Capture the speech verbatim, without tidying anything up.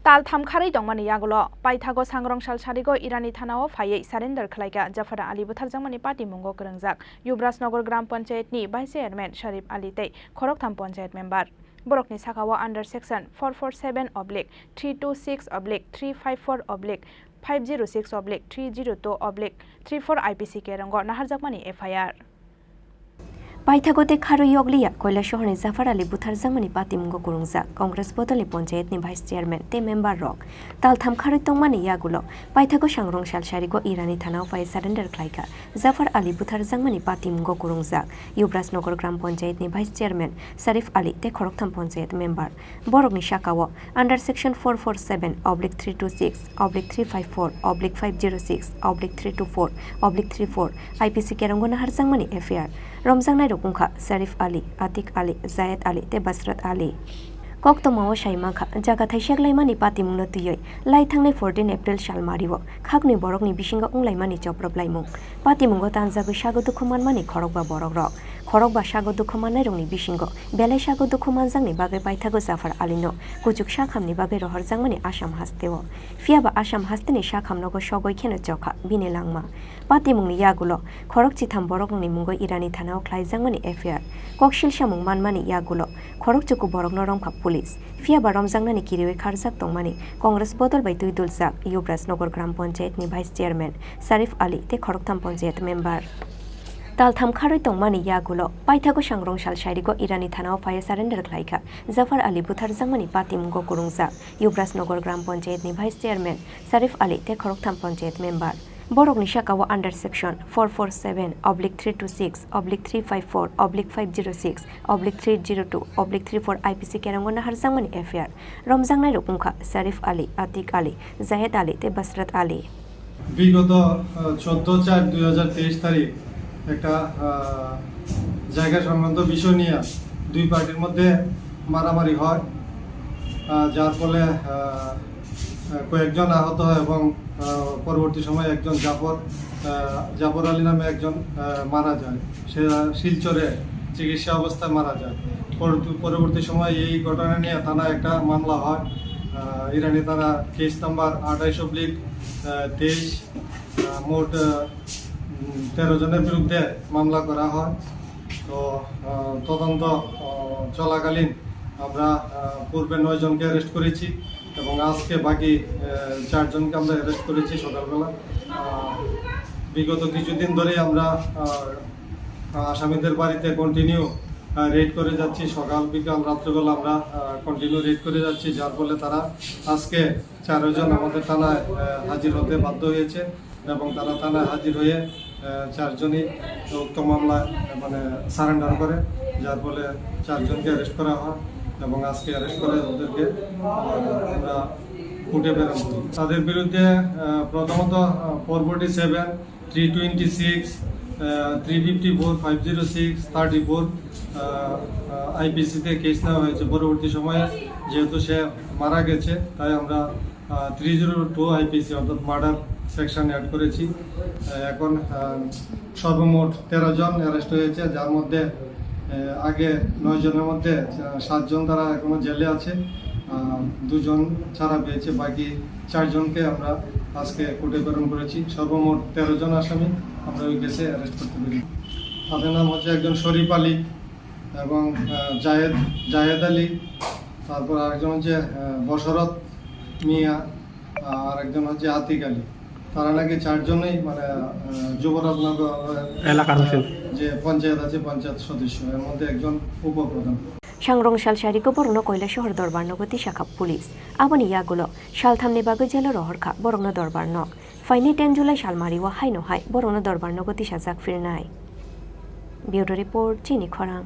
Tal tham kharwi tongmani yagulo paithago sangrong sal sarigo Irani thanao phaiwi surrender khlaikha Jafar Ali butharjakmani patimungo kwrwngjak Yuvrajnagar Gram Panchayat ni Vice Chairman Sharif Ali tei khoroktham Panchayat member. Borokni sakao under section four four seven oblique three two six oblique three five four oblique five zero six oblique three zero two oblique three four I P C kerongo naharjakmani F I R. Paithago tei kharwi yokliya Koilasohorni Jafar Ali butharjakmani patimungo kwrwngjak Congress bodolni Panchayatni Vice Chairman tei member rok. Tal tham kharwi tongmani yagulo paithago sangrong sal sarigo Irani thanao phai surrender khlaikha Jafar Ali butharjakmani patimungo kwrwngjak Yuvrajnagar Gram Panchayatni Vice Chairman Sharif Ali tei khoroktham Panchayat member. Borokni sakao under section four four seven oblique three two six oblique three five four oblique five zero six oblique three two four oblique three four I P C kerongo naharjakmani F I R. Romjaknairok wngkha Sharif Ali, Atik Ali, Zayed Ali tei Basrat Ali. Koktwmao sai mankha, jaga thaisa glaimani patimungno twiwi lai thangnai fourteen April sal mario khakni borokni bisingo wnglaimani choprop laimung. Patimungo tanjagwi sago dukhu manmani khorokba borokrok. Khorokba sago dukhu mannairokni bisingo belai sago dukhu manjakni bagwi paithago Jafar Alino kuchuk sakhamni bagwi rohorjakmani Assam hasteo. Phiyaba Assam hasteni sakhamnogo sogwi kheno chokha bini langma. Patimungni yagulo khorok chitham borokrokni mungo Irani thanao khlaijakmani F I R. Koksil samung manmani yagulo khorok chuku borokno romkha police. Phiyaba romjaknani kiriwi kharjak tongmani Congress bodol bai twi duljak Yuvrajnagar Gram Panchayatni Vice Chairman Sharif Ali tei khoroktham Panchayat member. Taltham kharwi tongmani yagulo paithago sangrong sal sarigo Irani thanao phaiya surrender khlaikha Jafar Ali butharjakmani patimungo kwrwngjak Yuvrajnagar Gram Panchayatni Vice Chairman Sharif Ali tei khoroktham Panchayat member. Borokni sakao under section four four seven oblique three two six oblique three five four oblique five zero six oblique three zero two oblique three four I P C kerongo naharjakmani F I R. Romjaknairok wngkha Sharif Ali, Atik Ali, Zayed Ali tei Basrat Ali. বিগত, আহ, চোদ্দ চার দুই হাজার তেইশ তারিখ একটা, আহ, জায়গা সংক্রান্ত বিষয় নিয়ে দুই পার্টির মধ্যে মারামারি হয়, আহ, যার ফলে, আহ, কয়েকজন আহত হয় এবং, আহ, পরবর্তী সময়ে একজন জাফর, আহ, জাফর আলী নামে একজন, আহ, মারা যায়। সে শিলচরে চিকিৎসা অবস্থায় মারা যায়। পরবর্তী, পরবর্তী সময়ে এই ঘটনা নিয়ে থানায় একটা মামলা হয়। আহ, ইরানি থানা কেস নাম্বার আঠাইশ অব্লিক, আহ, তেইশ, আহ, মোট, আহ, উম, তেরো জনের বিরুদ্ধে মামলা করা হয়। তো, আহ, তদন্ত, আহ, চলাকালীন আমরা, আহ, পূর্বে নয় জনকে অ্যারেস্ট করেছি এবং আজকে বাকি, আহ, চারজনকে আমরা অ্যারেস্ট করেছি সকালবেলা। আহ, বিগত কিছুদিন ধরেই আমরা, আহ, আসামিদের বাড়িতে কন্টিনিউ, আহ, রেড করে যাচ্ছি। সকাল, বিকাল, রাত্রেবেলা আমরা, আহ, কন্টিনিউ রেড করে যাচ্ছি, যার ফলে তারা আজকে চারজন আমাদের থানায়, আহ, হাজির হতে বাধ্য হয়েছে এবং তারা থানায় হাজির হয়ে, আহ, চারজনই উক্ত মামলায়, আহ, মানে, সারেন্ডার করে, যার ফলে চারজনকে অ্যারেস্ট করা হয় এবং আজকে অ্যারেস্ট করে ওদেরকে, আহ, আমরা কোর্টে প্রেরণ করি। তাদের বিরুদ্ধে, আহ, প্রথমত, আহ, four forty seven, three twenty six, আহ, three fifty four, five zero six, thirty four, আহ, আহ, আইপিসিতে কেস নেওয়া হয়েছে। পরবর্তী সময়ে যেহেতু সে মারা গেছে, তাই আমরা, আহ, থ্রি জিরো টু আইপিসি অর্থাৎ মার্ডার সেকশন অ্যাড করেছি। আহ, এখন, আহ, সর্বমোট তেরো জন অ্যারেস্ট হয়েছে, যার মধ্যে, আহ, আগে নয় জনের মধ্যে, আহ, সাতজন তারা এখনো জেলে আছে, আহ, দুজন ছাড়া পেয়েছে, বাকি চারজনকে আমরা আজকে কোর্টে প্রেরণ করেছি। সর্বমোট তেরো জন আসামি আমরা ওই কেসে অ্যারেস্ট করতে পেরেছি। তাদের নাম হচ্ছে একজন শরীফ আলী এবং, আহ, জায়েদ, জায়েদ আলী, তারপর আরেকজন হচ্ছে, আহ, বশরত মিয়া, আহ, আরেকজন হচ্ছে আতিক আলী। তারা নাকি চারজনই, মানে, আহ, যুবরাজনগর, আহ, এলাকার বাসিন্দা। যে পঞ্চায়েত আছে, পঞ্চায়েত সদস্য, এর মধ্যে একজন উপপ্রধান। Sangrong sal sarigo borokno Koilasohor dorbar nogo tisakha police. Aboni yagulo salthamni bagwi jelo rohorkha borokno dorbar nog. Phainai ten July salmario haino hai borokno dorbar nogo tisajak phirnai. Bureau Report, Chini Khorang.